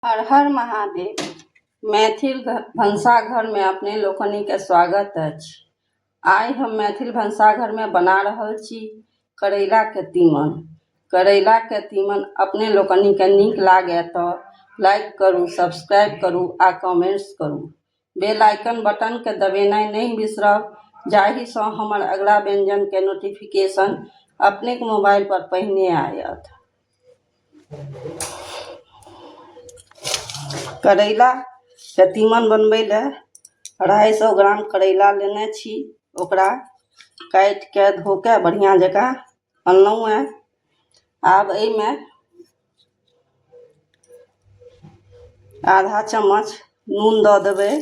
हर हर महादेव। मैथिल भनसाघरमे अपने लोकनिके स्वागत अछि। आइ हम मैथिल भनसाघरमे बना रहल छी करैलाके तीमन। करैलाके तीमन अपने लोकनिके नीक लागए तऽ लाइक करू, सब्सक्राइब करू आ कमेंट्स करू। बेल आइकन बटनके दबेनाइ नहि बिसरब, जाहिसँ हमर अगला व्यंजनके नोटिफिकेशन अपनेक मोबाइल पर पहिने आयत। करैलाके तीमन बनबै लए 250 ग्राम करैला लेने छी। ओकरा काटिके धोके बढ़िआँ जकाँ अनलहुँ हेँ। आब एहिमे आधा चम्मच नून दऽ देबै।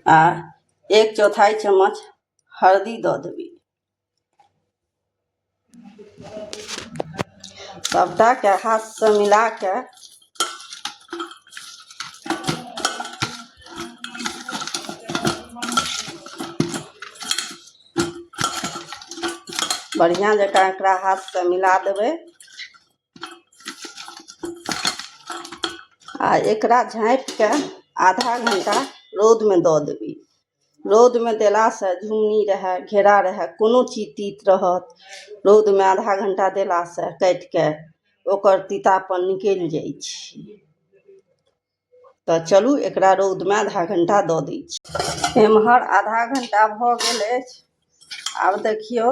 आ 1/4 चम्मच हल्दी दऽ देबै। सबटाके हाथसँ मिलाके बढ़िआँ जकाँ एकरा हाथसँ मिला देबै आ एकरा झाँपिके आधा घंटा रौदमे दऽ देबै। रौदमे देलासँ झुङ्गनी रहए, घेरा रहए, कोनो चीज तीत रहत, रौदमे आधा घंटा देलासँ काटिके ओकर तीतापन निकलि जाइ छै। तऽ चलू एकरा रौदमे आधा घंटा दऽ दै छी। एम्हर आधा घंटा भऽ गेल अछि। आब देखियौ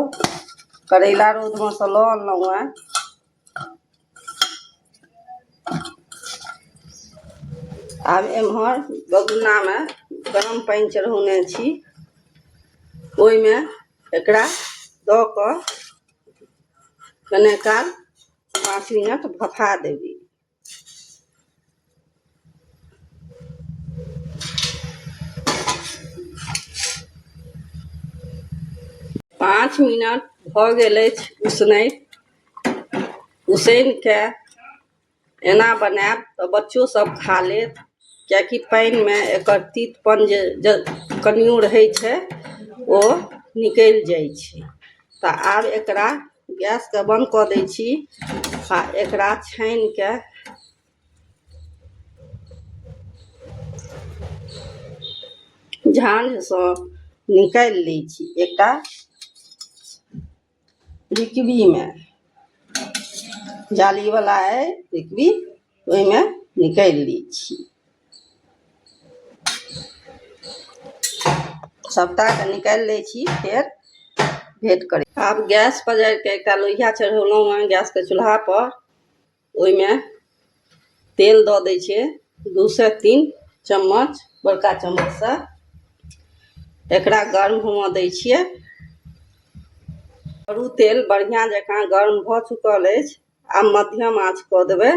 करैला रौदमे सँ लऽ अनलहुँ हेँ। आब एम्हर बगुनामे गरम पानि चढ़ौने छी, ओहिमे एकरा दऽ कऽ कने काल 5 मिनट भफा देबै। पाँच मिनट भऽ गेल अछि उसनैत। उसनिके एना बनायब तऽ बच्चो सब खा लेत, किएकि पानिमे एकर तीतपन जे कनियो रहै छै ओ निकलि जाइ छै। तऽ आब एकरा गैसके बन्द कऽ दै छी आ एकरा छानिके झाँझसँ निकालि लै छी एकटा रिकबीमे। जालीवला अइ रिकबी, ओहिमे निकालि लै छी। सबटाके निकालि लै छी, फेर भेँट करै। आब गैस पजारिके एकटा लोहिया चढ़ौलहुँ हेँ गैसके चूल्हापर। ओहिमे तेल दऽ दै छियै 2 से 3 चम्मच, बड़का चम्मचसँ। एकरा गर्म होमऽ दै छियै। करू तेल बढ़िआँ जकाँ गर्म भऽ चुकल अछि। आब मध्यम आँच कऽ देबै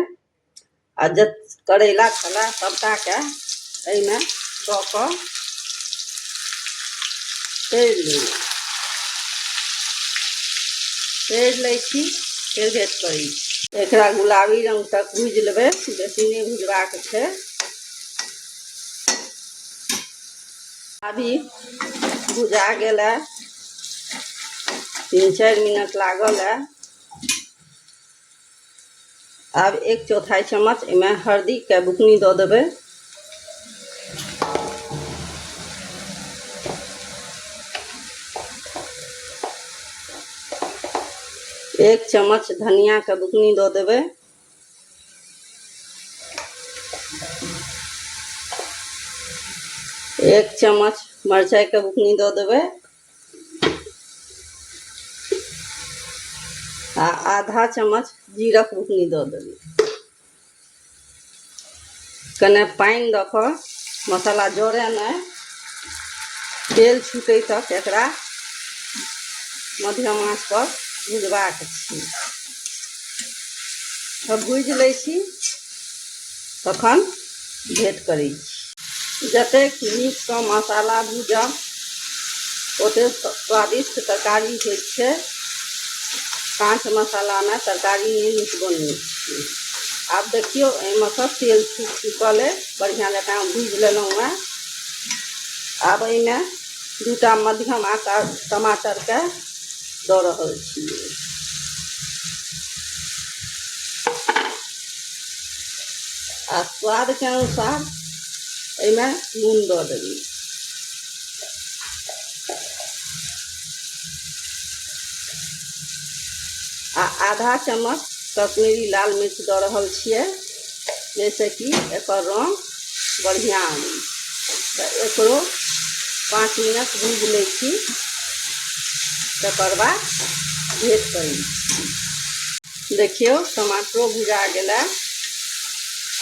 आ जे करैला छलै सबटाके एहिमे दऽ कऽ तरि लेबै। तरि लै छी, फेर भेँट करै छी। एकरा गुलाबी रंग तक भूजि लेबै, बेसी नहि भुजबाक छै। अभी भुजा गेल है, 3-4 मिनट लागल है। आब 1/4 चम्मच एहिमे हल्दीके बुकनी दऽ देबै। 1 चम्मच धनियाके बुकनी दऽ देबै। 1 चम्मच मरचाइके बुकनी दऽ देबै आ आधा चम्मच जीरक बुकनी दऽ देबै। कने पानि दऽ कऽ मसाला जरै नहि, तेल छूटै तक एकरा मध्यम आँच पर भुजबाक छै। तऽ भुजि लै छी, तखन भेँट करै छी। जतेक नीकसँ मसाला भूजब ओतेक स्वादिष्ट तरकारी होइ छै। काँच मसालामे तरकारी नहि नीक बनै छै। आब देखियौ एहिमे सँ तेल छूटि चुकल अइ, बढ़िआँ जकाँ भूजि लेलहुँ हेँ। आब एहिमे 2टा मध्यम आकार टमाटरके दऽ रहल छियै। आ स्वादके अनुसार एहिमे नून दऽ देबै। आ आधा चम्मच कश्मीरी लाल मिर्च दऽ रहल छियै, जाहिसँ कि एकर रङ्ग बढ़िआँ आबै। तऽ एकरो 5 मिनट भूजि लै छी, तकर बाद भेट करै छी। देखियौ, टमाटरो भुजा गेलै।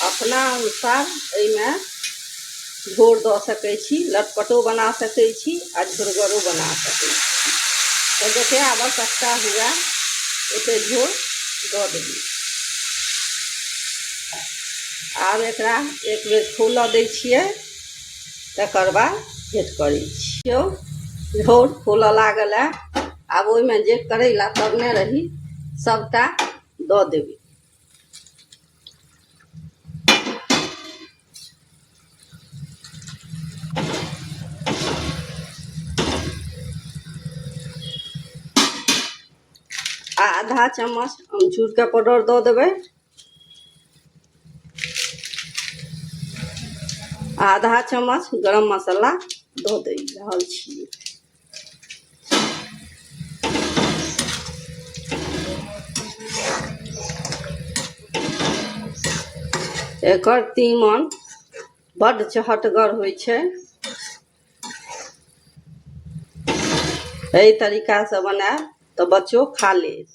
अपना अनुसार एहिमे झोर दऽ सकै छी, लटपटो बना सकै छी आ झोरगरो बना सकै छी। तऽ जतेक आवश्यकता हुए ओतेक झोर दऽ देबै। आब एकरा एक बेर खोलऽ दै छियै, तकर बाद भेट करै छियौ। झोर खोलऽ लागल है। आब ओहिमे जे करैला तरने रही सबटा दऽ देबै। आ आधा चम्मच अमचूरके पाउडर दऽ देबै, आधा चम्मच गरम मसाला दऽ दै रहल छियै। एकर तीमन बड्ड चहटगर होइ छै। एहि तरीकासँ बनायब तऽ बच्चो खा लेत,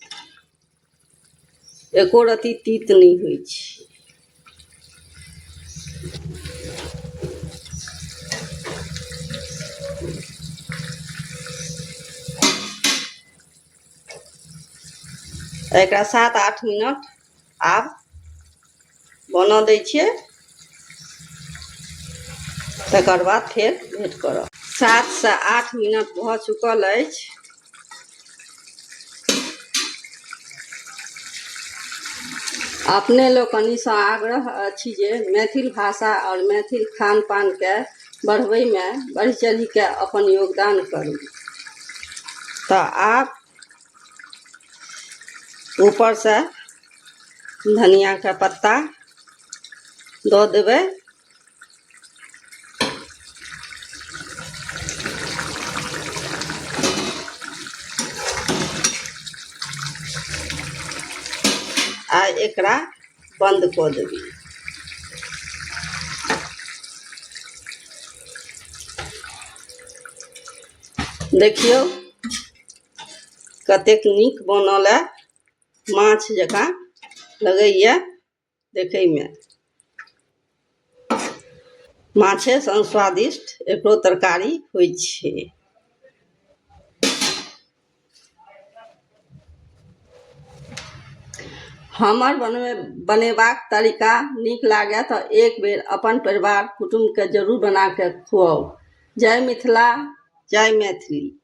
एको रत्ती तीत नहि होइ छै। एकरा 7-8 मिनट आब बनऽ दै छियै, तकर बाद फेर भेट करब। 7 से 8 मिनट भऽ चुकल अछि। अपने लोकनिसँ आग्रह अछि जे मैथिल भाषा आओर मैथिल खान पानके बढ़बैमे बढ़ि चढ़िके अपन योगदान करू। तऽ आब ऊपरसँ धनियाके पत्ता दऽ देबै। आ एकरा बन्द कऽ देबै। देखियौ कतेक नीक बनल है, माछ जकाँ लगैए देखैमे। माछे सन स्वादिष्ट एकरो तरकारी होइ छै। हमर बनेबाक तरीका नीक लागए तऽ एक बेर अपन परिवार कुटुम्बके जरूर बनाके खुआउ। जय मिथिला, जय मैथिली।